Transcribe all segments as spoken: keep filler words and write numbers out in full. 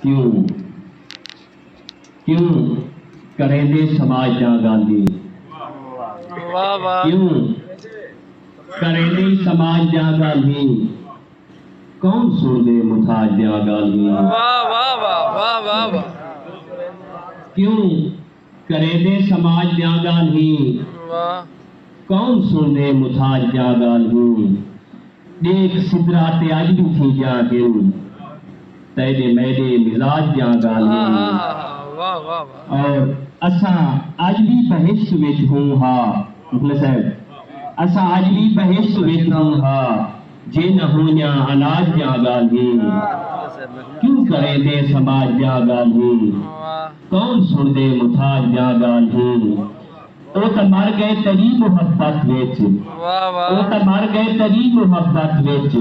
کیوں؟ کیوں کریندے سماج دیاں ڳالھیں؟ واہ واہ۔ کیوں کریندے سماج دیاں ڳالھیں؟ کون سݨدے محتاج دیاں ڳالھیں؟ واہ واہ واہ واہ واہ واہ۔ کیوں کریندے سماج دیاں ڳالھیں؟ واہ۔ کون سݨدے محتاج دیاں ڳالھیں؟ ݙیکھ سدرا تے اڄ وی تھیندیاں ہن تیݙے میݙے مزاج دیاں ڳالھیں۔ آہا، واہ واہ واہ۔ اور اساں اڄ وی بہشت وچ ہوں ہا، مخلص صاحب، اساں اڄ وی بہشت وچ ہوں ہا، جے نہ ہوندیاں اناج دیاں ڳالھیں۔ کیوں کریندے سماج دیاں ڳالھیں؟ واہ۔ کون سݨدے محتاج دیاں ڳالھیں؟ او تاں مر ڳئے تیݙی محبت وچ۔ واہ واہ۔ او تاں مر ڳئے تیݙی محبت وچ۔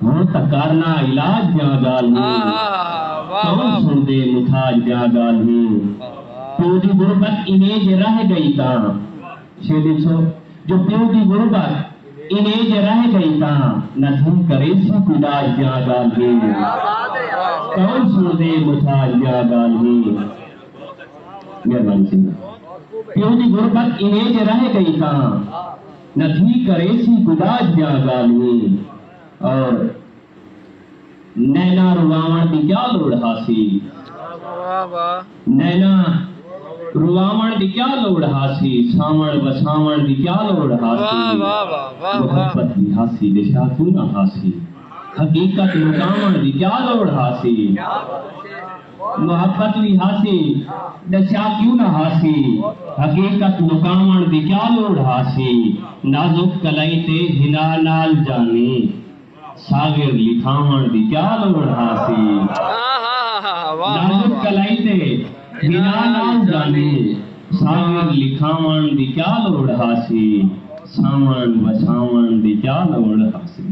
ہݨ تاں کرنا علاج دیاں ڳالھیں۔ آہا، واہ کون واہ۔ سݨدے محتاج دیاں ڳالھیں؟ پیو دی غربت ایویں جے رہ ڳئی تاں، شعر ݙسو، جو پیو دی غربت ایویں جے رہ ڳئی تاں، نہ دھی کریسی کوئی لاج دیاں ڳالھیں۔ کون سݨدے محتاج دیاں ڳالھیں؟ مہربانی سئیں۔ پیو دی غربت ایویں جے رہ ڳئی تاں، نہ دھی کریسی کوئی لاج دیاں ڳالھیں۔ اور نینا رواوݨ دی کیا لوڑ ہاسی؟ واہ واہ۔ نینا رواوݨ دی کیا لوڑ ہاسی؟ ساوݨ وساوݨ دی کیا لوڑ ہاسی؟ واہ واہ واہ واہ واہ۔ محبت دی ہاسی، ݙسیا کیوں نہ ہاسی؟ حقیقت لکاوݨ دی کیا لوڑ ہاسی؟ محبت وی ہاسی، ݙسیا کیوں نہ ہاسی؟ حقیقت لکاوݨ دی کیا لوڑ ہاسی؟ نازک کلائی تے حنا نال جانی ساغر لکھاوݨ دی کیا لوڑ ہاسی؟ آہا، واہ واہ نازک واہ۔ کلائی تے حنا نال جانی ساغر لکھاوݨ دی کیا لوڑ ہاسی؟ ساوݨ وساوݨ دی کیا لوڑ ہاسی؟